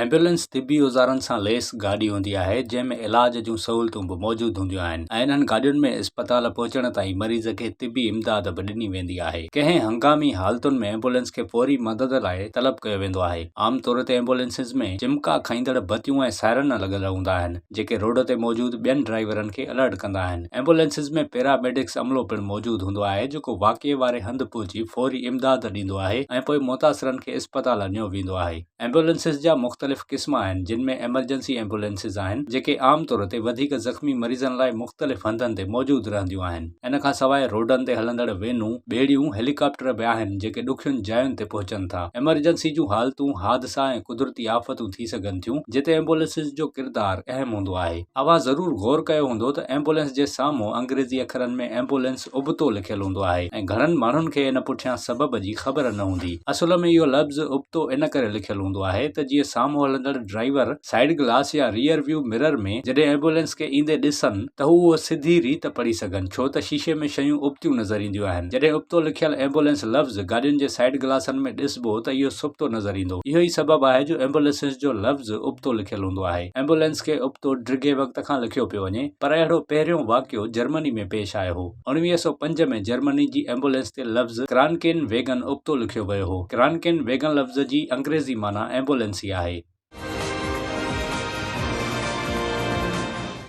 Ambulance طبي اوزارن سان ليس گاڏي هوندي آهي، جنهن ۾ علاج جون سهولتون به موجود هونديون آهن ۽ انهن گاڏين ۾ اسپتال پهچڻ تائين مريض کي طبي امداد به ڏني ويندي آهي. ڪنهن هنگامي حالتن ۾ ايمبولينس کي فوري مدد لاء طلب ڪيو ويندو آهي. عام طور تي ايمبولينسز ۾ چمڪا کائيندڙ بتيون ۽ سائرن لڳل هوندا آهن، جيڪي روڊ تي موجود ٻين ڊرائيورن کي الرٽ ڪندا آهن. ايمبولينسز ۾ پيرا ميڊڪس عملو پڻ موجود هوندو آهي، جيڪو واقعي واري هنڌ پهچي فوري امداد ڏيندو آهي ۽ پوء متاثرن کي اسپتال نيو ويندو آهي. ايمبولينسز جا مختلف قسم آهن، جن ۾ ايمرجنسي ايمبولينسز آهن، جيڪي عام طور تي وڌيڪ زخمي مريضن لاء مختلف هنڌن تي موجود رهنديون آهن. ان کان سواء روڊن تي هلندڙ وينون، ٻيڙيون، هيليڪاپٽر به آهن، جيڪي ڏکين جاين تي پهچن ٿا. ايمرجنسي جون حالتون، حادثا ۽ قدرتي آفتون ٿي سگهن ٿيون، جتي ايمبولينسز جو ڪردار اهم هوندو آهي. اوهان ضرور غور ڪيو هوندو ته ايمبولينس جي سامهون انگريزي اکرن ۾ ايمبولينس ابتو لکيل هوندو آهي ۽ گهڻن ماڻهن کي ان پٺيان سبب جي خبر نه هوندي. اصل ۾ اهو لفظ ابتو ان ڪري لکيل هوندو آهي ته جيئن سامهون هلندڙ ڊرائيور سائيڊ گلاس يا ريئر ويو مرر ۾ جڏهن ايمبولينس کي ايندي ڏسن ته هو اهو سڌي ريت پڙهي سگهن ڇو ته شيشي ۾ شيون ابتيون نظر اينديون آهن. جڏهن ابتو لکيل ايمبولينس لفظ گاڏين جي سائيڊ گلاسن ۾ ڏسبو ته اهو سبتو نظر ايندو. اهو ئي سبب آهي جو ايمبولينسز جو لفظ ابتو لکيل هوندو آهي. ايمبولينس کي ابتو ڊگهي وقت کان لکيو پيو وڃي پر اهڙو پهريون واقعو جرمني ۾ پيش آيو هو. 1905 ۾ جرمني جي ايمبولينس تي لفظ ڪرانڪين ويگن ابتو لکيو ويو هو. ڪرانڪين ويگن لفظ جي انگريزي معنيٰ ايمبولينس ئي آهي.